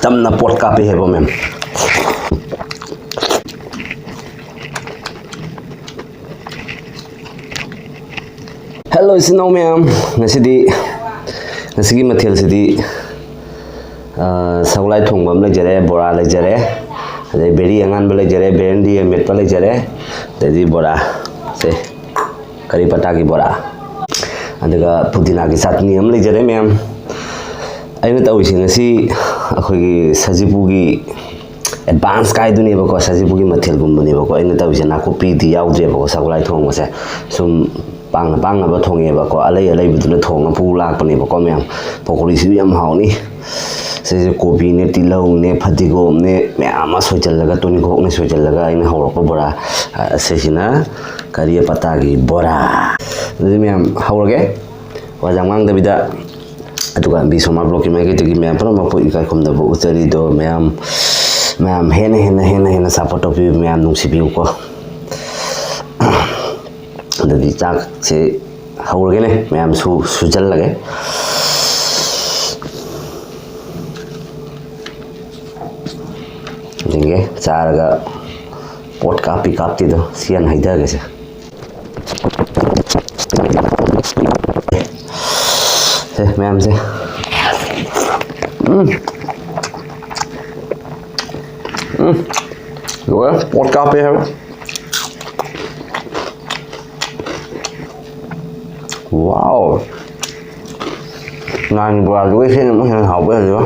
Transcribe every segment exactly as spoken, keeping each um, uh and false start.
ꯇꯞꯅ ꯄꯣꯠ ꯀꯥꯞꯄꯤ ꯍꯥꯏꯕ, ꯃꯦꯝ꯫ ꯍꯦꯜꯂꯣ, ꯏꯆꯤꯟ ꯏꯅꯥꯎ ꯃꯌꯥꯝ꯫ ꯉꯁꯤꯗꯤ, ꯉꯁꯤꯒꯤ ꯃꯊꯦꯜꯁꯤꯗꯤ, ꯑ, ꯁꯒꯣꯜꯍꯋꯥꯏ ꯊꯣꯡꯕ ꯑꯃ ꯂꯩꯖꯔꯦ, ꯕꯣꯔꯥ ꯂꯩꯖꯔꯦ, ꯑꯗꯩ ꯕꯦꯔꯤ ꯑꯉꯥꯟꯕ ꯂꯩꯖꯔꯦ, ꯕꯦꯔꯦꯟꯗꯤ ꯑꯃꯦꯠꯄ ꯂꯩꯖꯔꯦ, ꯑꯗꯩꯗꯤ ꯕꯣꯔꯥ, ꯁꯦ, ꯀꯔꯤ ꯄꯇꯥꯒꯤ ꯕꯣꯔꯥ, ꯑꯗꯨꯒ ꯄꯨꯗꯤꯅꯥꯒꯤ ꯆꯥꯇꯅꯤ ꯑꯃ ꯂꯩꯖꯔꯦ, ꯃꯌꯥꯝ꯫ ꯑꯩꯅ ꯇꯧꯔꯤꯁꯦ ꯉꯁꯤ ꯑꯩꯈꯣꯏꯒꯤ ꯁꯖꯤꯕꯨꯒꯤ ꯑꯦꯗꯚꯥꯟꯁ ꯀꯥꯏꯗꯨꯅꯦꯕꯀꯣ, ꯁꯖꯤꯕꯨꯒꯤ ꯃꯊꯦꯜꯒꯨꯝꯕꯅꯦꯕꯀꯣ ꯑꯩꯅ ꯇꯧꯔꯤꯁꯦ꯫ ꯅꯥꯀꯨꯞꯄꯤꯗꯤ ꯌꯥꯎꯗ꯭ꯔꯦꯕꯀꯣ ꯁꯒꯣꯜꯍꯋꯥꯏ ꯊꯣꯡꯕꯁꯦ, ꯁꯨꯝ ꯄꯥꯡꯅ ꯄꯥꯡꯅꯕ ꯊꯣꯡꯉꯦꯕꯀꯣ, ꯑꯂꯩ ꯑꯂꯩꯕꯗꯨꯅ ꯊꯣꯡꯉ ꯄꯨ ꯂꯥꯛꯄꯅꯦꯕꯀꯣ, ꯃꯌꯥꯝ꯫ ꯄꯀꯧꯔꯤꯁꯤꯁꯨ ꯌꯥꯝ ꯍꯥꯎꯅꯤ꯫ ꯁꯤꯁꯦ ꯀꯣꯕꯤꯅꯦ, ꯇꯤꯜꯍꯧꯅꯦ, ꯐꯗꯤꯒꯣꯝꯅꯦ, ꯃꯌꯥꯝ ꯑꯃ ꯁꯣꯏꯖꯜꯂꯒ, ꯇꯨꯅꯤꯈꯣꯛꯅꯦ ꯁꯣꯏꯖꯜꯂꯒ ꯑꯩꯅ ꯍꯧꯔꯛꯄ ꯕꯣꯔꯥ, ꯑ, ꯑꯁꯤꯁꯤꯅ ꯀꯔꯤ ꯄꯇꯥꯒꯤ ꯕꯣꯔꯥ꯫ ꯑꯗꯨꯗꯤ ꯃꯌꯥꯝ ꯍꯧꯔꯒꯦ꯫ ꯋꯥ ꯌꯥꯝ ꯉꯥꯡꯗꯕꯤꯗ꯫ ꯑꯗꯨꯒ ꯕꯤ ꯁꯣꯃꯥ ꯕ꯭ꯂꯣꯛꯀꯤ ꯃꯥꯏꯀꯩꯗꯒꯤ ꯃꯌꯥꯝ ꯄꯨꯝꯅꯃꯛꯄꯨ ꯏꯀꯥꯏ ꯈꯨꯝꯅꯕ ꯎꯠꯆꯔꯤꯗꯣ ꯃꯌꯥꯝ, ꯃꯌꯥꯝ ꯍꯦꯟꯅ, ꯍꯦꯟꯅ, ꯍꯦꯟꯅ, ꯍꯦꯟꯅ ꯁꯞꯄꯣꯔꯠ ꯇꯧꯕꯤꯌꯨ, ꯃꯌꯥꯝ ꯅꯨꯡꯁꯤꯕꯤꯌꯨꯀꯣ꯫ ꯑꯗꯨꯗꯤ ꯆꯥꯛꯁꯦ ꯍꯧꯔꯒꯦꯅꯦ, ꯃꯌꯥꯝ ꯁꯨ-, ꯁꯨꯖꯜꯂꯒꯦ꯫ ꯌꯦꯡꯒꯦ, ꯆꯥꯔꯒ ꯄꯣꯠ ꯀꯥꯞꯄꯤ ꯀꯥꯞꯇꯦꯗꯣ, ꯁꯤ ꯍꯥꯟꯅ ꯍꯩꯊꯒꯦꯁꯦ꯫ ꯁꯦ, ꯃꯌꯥꯝꯁꯦ꯫ ꯎꯝ꯫ ꯎꯝ꯫ ꯂꯣꯏꯔꯦ, ꯄꯣꯠ ꯀꯥꯞꯄꯦ ꯍꯥꯏꯕ꯫ ꯋꯥꯎ꯫ ꯉꯥꯟ ꯕꯣꯔꯥꯗꯨꯒ ꯁꯤꯅ ꯑꯃꯨꯛ ꯍꯦꯟꯅ ꯍꯥꯎꯕ ꯍꯦꯜꯂꯤꯕ꯫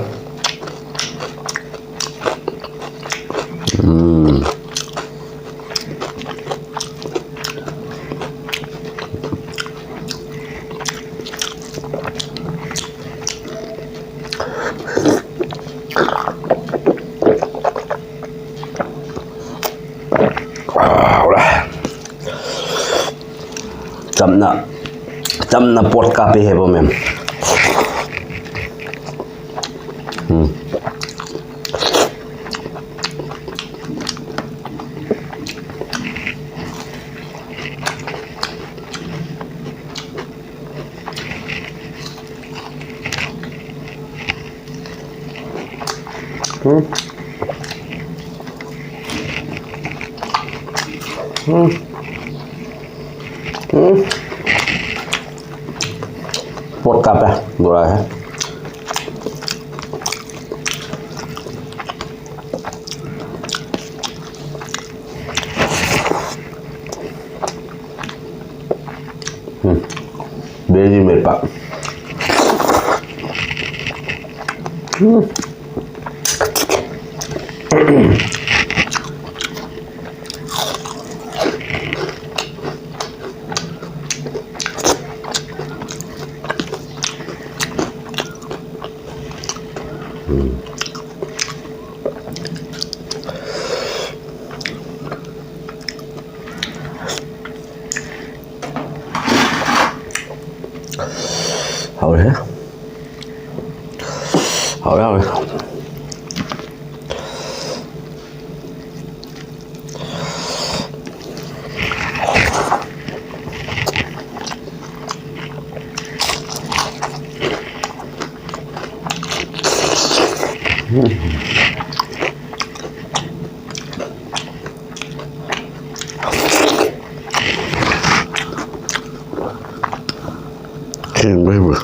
ꯎꯝ꯫ ꯍꯥꯎꯔꯦ꯫ ꯆꯝꯅ, ꯆꯝꯅ ꯄꯣꯠ ꯀꯥꯞꯄꯤ ꯍꯥꯏꯕ, ꯃꯦꯝ꯫ ꯎꯝ꯫ ꯎꯝ꯫ ꯎꯝ꯫ ꯎꯝ꯫ ꯄꯣꯠ ꯀꯥꯞꯄꯦ ꯕꯣꯔꯥꯁꯦ꯫ ꯎꯝ꯫ ꯕꯦꯂꯦꯟꯗ꯭ꯔꯤ ꯃꯦꯠꯄ꯫ ꯎꯝ꯫ ꯎꯝ꯫ ꯍꯥꯎꯔꯦ꯫ ꯍꯥꯎꯔꯦ, ꯍꯥꯎꯔꯦ꯫ ꯁꯦꯡꯕ ꯍꯩꯕ꯭ꯔꯥ?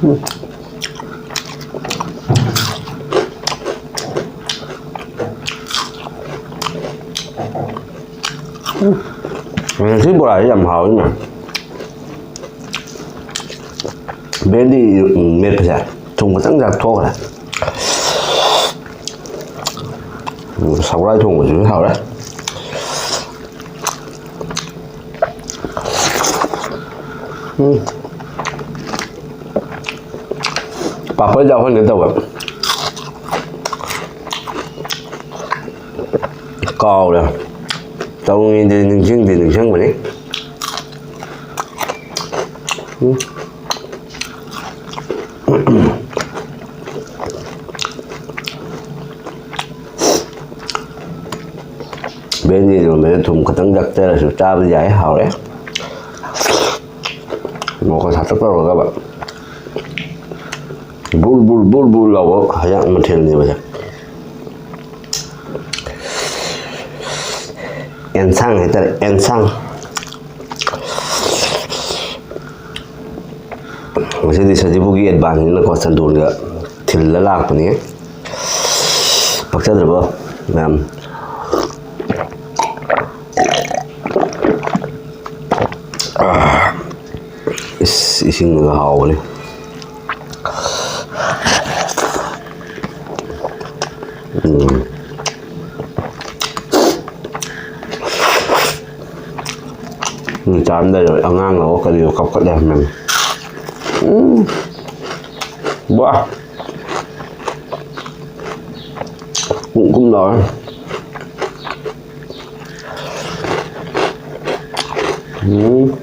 ꯎꯝ꯫ ꯁꯤ ꯕꯣꯔꯥꯁꯤ ꯌꯥꯝ ꯍꯥꯎꯋꯤꯅꯦ꯫ ꯕꯦꯂꯦꯟꯗ꯭ꯔꯤ ꯃꯦꯠꯄꯁꯦ ꯊꯨꯝ ꯈꯤꯇꯪ ꯆꯥꯛꯊꯣꯛꯈ꯭ꯔꯦ꯫ ꯎꯝ, ꯁꯒꯣꯜ ꯍꯋꯥꯏ ꯊꯣꯡꯕꯁꯤꯁꯨ ꯍꯥꯎꯔꯦ꯫ ꯎꯝ꯫ ꯄꯥꯐꯣꯔ ꯌꯥꯎꯍꯟꯒꯦ ꯇꯧꯕ꯫ ꯀꯥꯎꯔꯦ꯫ ꯇꯧꯔꯤꯉꯩꯗꯗꯤ ꯅꯤꯡꯁꯤꯡꯗꯤ ꯅꯤꯡꯁꯤꯡꯕꯅꯤ꯫ ꯎꯝ꯫ ꯕꯦꯂꯦꯟꯗ꯭ꯔꯤ ꯏꯔꯣꯟꯕꯁꯦ ꯊꯨꯝ ꯈꯤꯇꯪ ꯌꯥꯛꯆꯔꯁꯨ ꯆꯥꯕ ꯌꯥꯏ, ꯍꯥꯎꯔꯦ꯫ ꯃꯣꯔꯣꯛꯀ ꯁꯥꯇꯛ ꯇꯧꯔꯒꯕ ꯕꯨꯔ ꯕꯨꯔ ꯕꯨꯔ ꯕꯨꯔ ꯂꯥꯎꯕ ꯍꯤꯟꯖꯥꯡ ꯃꯊꯦꯜꯅꯦꯕꯁꯦ꯫ ꯑꯦꯟꯁꯥꯡ ꯍꯥꯏꯇꯥꯔꯦ, ꯑꯦꯟꯁꯥꯡ꯫ ꯉꯁꯤꯗꯤ ꯁꯖꯤꯕꯨꯒꯤ ꯑꯦꯗꯚꯥꯟꯁꯅꯤꯅꯀꯣ, ꯆꯟꯗꯣꯟꯒ ꯊꯤꯜꯂ ꯂꯥꯛꯄꯅꯤ꯫ ꯄꯛꯆꯗ꯭ꯔꯕꯣ ꯃꯌꯥꯝ? ꯏꯁ, ꯏꯁꯤꯡꯒ ꯍꯥꯎꯕꯅꯤ꯫ ꯎꯝ꯫ ꯎꯝ, ꯆꯥꯔꯝꯗꯥꯏꯗ ꯑꯉꯥꯡꯅꯒ ꯀꯔꯤꯒ ꯀꯞꯀꯠꯂꯦ ꯍꯥꯏꯕꯅꯤ꯫ ꯎꯝ꯫ ꯋꯥ꯫ ꯀꯨꯝ ꯀꯨꯝ ꯂꯥꯎꯔꯦ꯫ ꯎꯝ꯫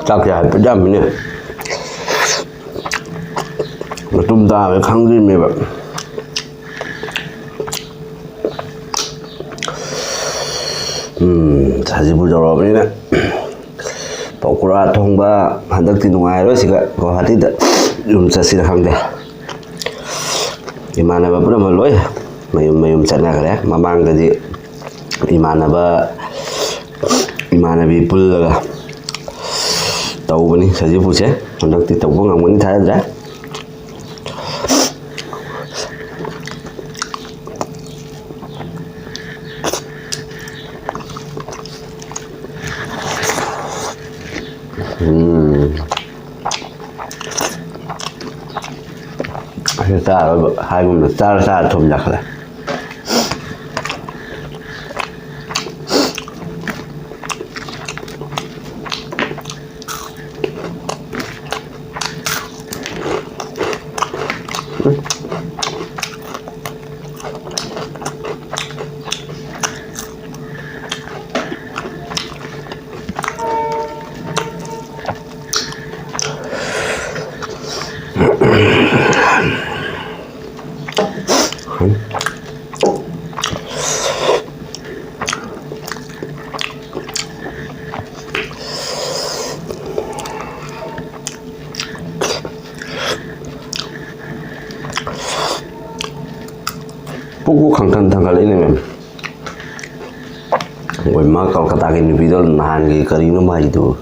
ꯆꯥꯛꯁꯦ ꯍꯥꯏꯐꯦꯠ ꯌꯥꯝꯃꯤꯅꯦ꯫ ꯃꯇꯨꯝ ꯇꯥꯕ ꯈꯪꯗ꯭ꯔꯤꯅꯦꯕ꯫ ꯎꯝ, ꯁꯖꯤꯕꯨ ꯌꯧꯔꯛꯑꯕꯅꯤꯅ ꯄꯀꯣꯔꯥ ꯊꯣꯡꯕ ꯍꯟꯗꯛꯇꯤ ꯅꯨꯡꯉꯥꯏꯔꯣꯏ ꯁꯤꯒ꯫ ꯒꯨꯋꯥꯍꯥꯇꯤꯗ ꯌꯨꯝ ꯆꯠꯁꯤꯔ ꯈꯪꯗꯦ꯫ ꯏꯃꯥꯟꯅꯕ ꯄꯨꯝꯅꯃꯛ ꯂꯣꯏ ꯃꯌꯨꯝ ꯃꯌꯨꯝ ꯆꯠꯅꯈ꯭ꯔꯦ꯫ ꯃꯃꯥꯡꯗꯗꯤ ꯏꯃꯥꯟꯅꯕ, ꯏꯃꯥꯟꯅꯕꯤ ꯄꯨꯜꯂꯒ ꯇꯧꯕꯅꯤ ꯁꯖꯤꯕꯨꯁꯦ꯫ ꯍꯟꯗꯛꯇꯤ ꯇꯧꯕ ꯉꯝꯒꯅꯤ ꯊꯥꯖꯗ꯭ꯔꯦ꯫ ꯎꯝ꯫ ꯑꯁꯤ ꯆꯥꯔꯣꯏꯕ ꯍꯥꯏꯒꯨꯝꯅ ꯆꯥꯔ ꯆꯥꯔ ꯊꯨꯝ ꯌꯥꯛꯈꯠꯂꯦ꯫ ꯄꯨꯛ ꯄꯨꯛ ꯈꯪꯊꯟ ꯊꯟꯒꯠꯂꯛꯏꯅꯦ, ꯃꯦꯝ꯫ ꯑꯩꯈꯣꯏ ꯃꯥ ꯀꯜꯀꯇꯥꯒꯤ ꯅꯨꯄꯤꯗꯣ ꯅꯍꯥꯟꯒꯤ ꯀꯔꯤꯅꯣ ꯃꯥꯏꯗꯨ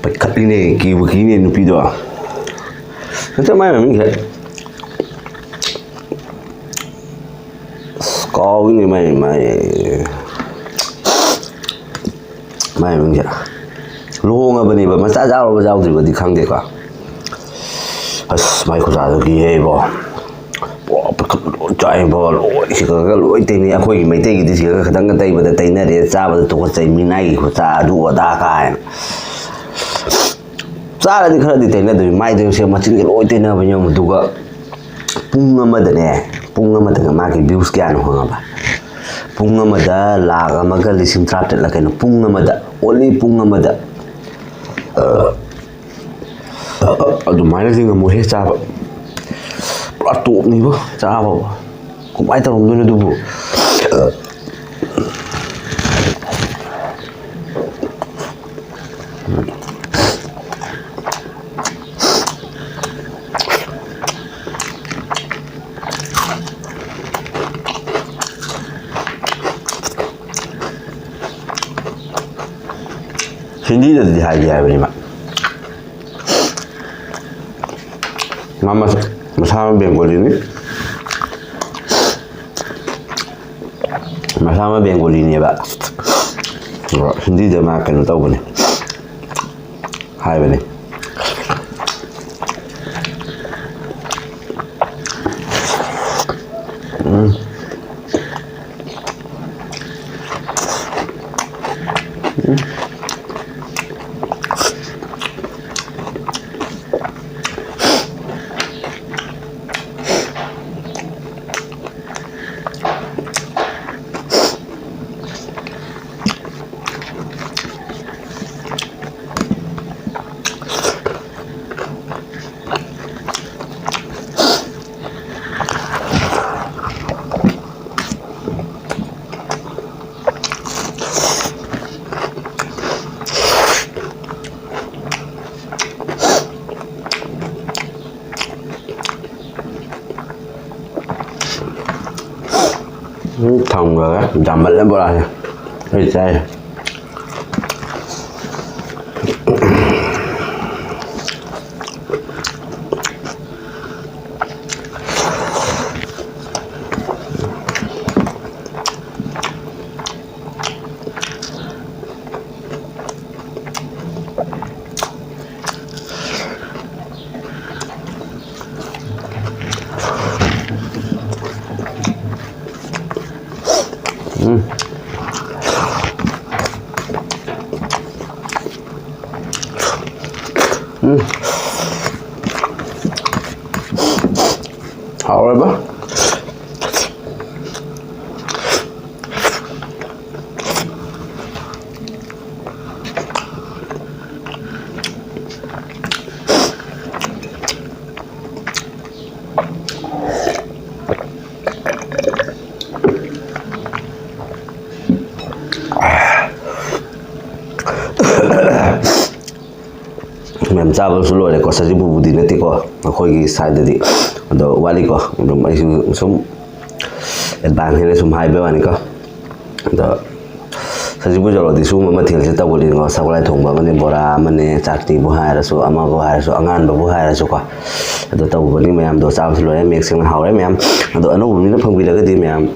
ꯄꯩꯈꯠꯂꯤꯅꯦ, ꯀꯤꯕꯨ ꯀꯤꯅꯦ ꯅꯨꯄꯤꯗꯣ꯫ ꯅꯠꯇꯦ, ꯃꯥꯏ ꯃꯃꯤꯡꯁꯦ ꯑꯁ, ꯀꯥꯎꯏꯅꯦ, ꯃꯥꯏ, ꯃꯥꯏ, ꯃꯥꯏ ꯃꯃꯤꯡꯁꯦ꯫ ꯂꯨꯍꯣꯡꯉꯕꯅꯦꯕ, ꯃꯆꯥ ꯌꯥꯎꯔꯕ ꯌꯥꯎꯗ꯭ꯔꯤꯕꯗꯤ ꯈꯪꯗꯦꯀꯣ꯫ ꯑꯁ, ꯃꯥꯏ ꯈꯨꯆꯥꯗꯣ ꯀꯤꯍꯦ ꯏꯕꯣ꯫ ꯄꯨꯔꯥ ꯄꯤꯛꯈꯠ ꯂꯣꯏ ꯆꯥꯏꯕꯣ, ꯂꯣꯏ ꯁꯤꯒꯒ ꯂꯣꯏ ꯇꯩꯅꯩ꯫ ꯑꯩꯈꯣꯏꯒꯤ ꯃꯩꯇꯩꯒꯤꯗꯤ ꯁꯤꯒꯒ ꯈꯤꯇꯪꯒ ꯇꯩꯕꯗ ꯇꯩꯅꯔꯦ, ꯆꯥꯕꯗ ꯇꯨꯀꯠꯆꯩ, ꯃꯤꯅꯥꯏꯒꯤ ꯈꯨꯆꯥ ꯑꯗꯨ ꯑꯗꯥ ꯀꯥꯏꯅ꯫ ꯆꯥꯔꯗꯤ ꯈꯔꯗꯤ ꯇꯩꯅꯗꯣꯏ, ꯃꯥꯏꯗ ꯁꯦ ꯃꯆꯤꯟꯒ ꯂꯣꯏ ꯇꯩꯅꯕ ꯌꯦꯡꯉꯨ꯫ ꯑꯗꯨꯒ ꯄꯨꯡ ꯑꯃꯗꯅꯦ, ꯄꯨꯡ ꯑꯃꯗꯒ ꯃꯥꯒꯤ views ꯀꯌꯥꯅꯣ ꯈꯪꯉꯕ? ꯄꯨꯡ ꯑꯃꯗ ꯂꯥꯈ ꯑꯃꯒ ꯂꯤꯁꯤꯡ ꯇꯔꯥꯇꯔꯦꯠꯂ ꯀꯩꯅꯣ, ꯄꯨꯡ ꯑꯃꯗ, only ꯄꯨꯡ ꯑꯃꯗ꯫ ꯑ, ꯑ, ꯑ, ꯑꯗꯨꯃꯥꯏꯅꯗꯤ ꯉꯝꯃꯣꯏꯍꯦ ꯆꯥꯕ꯫ ꯄꯨꯔꯥ ꯇꯣꯞꯅꯤꯕꯣ ꯆꯥꯕꯕꯨ꯫ ꯀꯃꯥꯏꯅ ꯇꯧꯔꯝꯗꯣꯏꯅꯣ ꯑꯗꯨꯕꯨ? ꯍꯤꯟꯗꯤꯗꯗꯤ ꯍꯥꯏꯗꯤ ꯍꯥꯏꯕꯅꯤ ꯃꯥ꯫ ꯃꯥ ꯃꯁ-, ꯃꯁꯥ ꯑꯃ ꯕꯦꯡꯒꯣꯂꯤꯅꯤ꯫ ꯃꯁꯥ ꯑꯃ ꯕꯦꯡꯒꯣꯂꯤꯅꯦꯕ꯫ ꯑꯗꯣ ꯍꯤꯟꯗꯤꯗ ꯃꯥ ꯀꯩꯅꯣ ꯇꯧꯕꯅꯦ, ꯍꯥꯏꯕꯅꯦ꯫ ꯎꯝ꯫ ꯌꯥꯝꯃꯜꯂꯦ ꯕꯣꯔꯥꯁꯦ꯫ ꯑꯩ ꯆꯥꯏ꯫ ꯎꯝ꯫ ꯎꯝ꯫ ꯍꯥꯎꯔꯕ? ꯃꯌꯥꯝ ꯆꯥꯕꯁꯨ ꯂꯣꯏꯔꯦꯀꯣ, ꯁꯖꯤꯕꯨꯕꯨꯗꯤ ꯅꯠꯇꯦꯀꯣ, ꯑꯩꯈꯣꯏꯒꯤ ꯁꯥꯏꯗꯗꯤ꯫ ꯑꯗꯣ ꯋꯥꯠꯂꯤꯀꯣ, ꯑꯗꯨꯝ ꯑꯩꯁꯨ ꯁꯨꯝ ꯑꯦꯗꯚꯥꯟꯁ ꯑꯣꯏꯅ ꯁꯨꯝ ꯍꯥꯏꯕꯩ ꯋꯥꯅꯤꯀꯣ꯫ ꯑꯗꯣ ꯁꯖꯤꯕꯨ ꯌꯧꯔꯗꯤ ꯁꯤꯒꯨꯝꯕ ꯃꯊꯦꯜꯁꯦ ꯇꯧꯒꯜꯂꯤꯅꯤꯀꯣ, ꯁꯒꯣꯜꯍꯋꯥꯏ ꯊꯣꯡꯕ ꯑꯃꯅꯦ, ꯕꯣꯔꯥ ꯑꯃꯅꯦ, ꯆꯥꯛꯇꯤꯕꯨ ꯍꯥꯏꯔꯁꯨ, ꯑꯃꯕꯨ ꯍꯥꯏꯔꯁꯨ, ꯑꯉꯥꯟꯕꯕꯨ ꯍꯥꯏꯔꯁꯨꯀꯣ꯫ ꯑꯗꯣ ꯇꯧꯕꯅꯤ ꯃꯌꯥꯝꯗꯣ, ꯆꯥꯕꯁꯨ ꯂꯣꯏꯔꯦ, ꯃꯌꯦꯛ ꯁꯦꯡꯅ ꯍꯥꯎꯔꯦ ꯃꯌꯥꯝ꯫ ꯑꯗꯣ ꯑꯅꯧꯕ ꯃꯤꯅ ꯐꯪꯕꯤꯔꯒꯗꯤ ꯃꯌꯥꯝ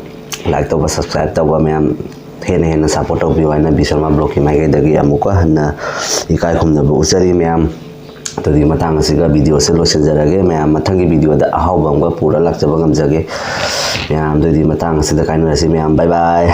like ꯇꯧꯕ, subscribe ꯇꯧꯕ, ꯃꯌꯥꯝ ꯍꯦꯟꯅ ꯍꯦꯟꯅ support ꯇꯧꯕꯤꯌꯨ ꯍꯥꯏꯅ ꯕꯤꯁ꯭ꯋꯥ ꯕ꯭ꯂꯣꯛꯀꯤ ꯃꯥꯏꯀꯩꯗꯒꯤ ꯑꯃꯨꯛꯀ ꯍꯟꯅ ꯏꯀꯥꯏ ꯈꯨꯝꯅꯕ ꯎꯠꯆꯔꯤ ꯃꯌꯥꯝ꯫ ꯑꯗꯨꯗꯤ ꯃꯇꯥꯡ ꯑꯁꯤꯒ ꯚꯤꯗꯤꯑꯣꯁꯦ ꯂꯣꯏꯁꯤꯟꯖꯔꯒꯦ ꯃꯌꯥꯝ꯫ ꯃꯊꯪꯒꯤ ꯚꯤꯗꯤꯑꯣꯗ ꯑꯍꯥꯎꯕ ꯑꯃꯒ ꯄꯨꯔ ꯂꯥꯛꯆꯕ ꯉꯝꯖꯒꯦ ꯃꯌꯥꯝ꯫ ꯑꯗꯨꯗꯤ ꯃꯇꯥꯡ ꯑꯁꯤꯗ ꯀꯥꯏꯅꯔꯁꯤ ꯃꯌꯥꯝ꯫ Bye bye꯫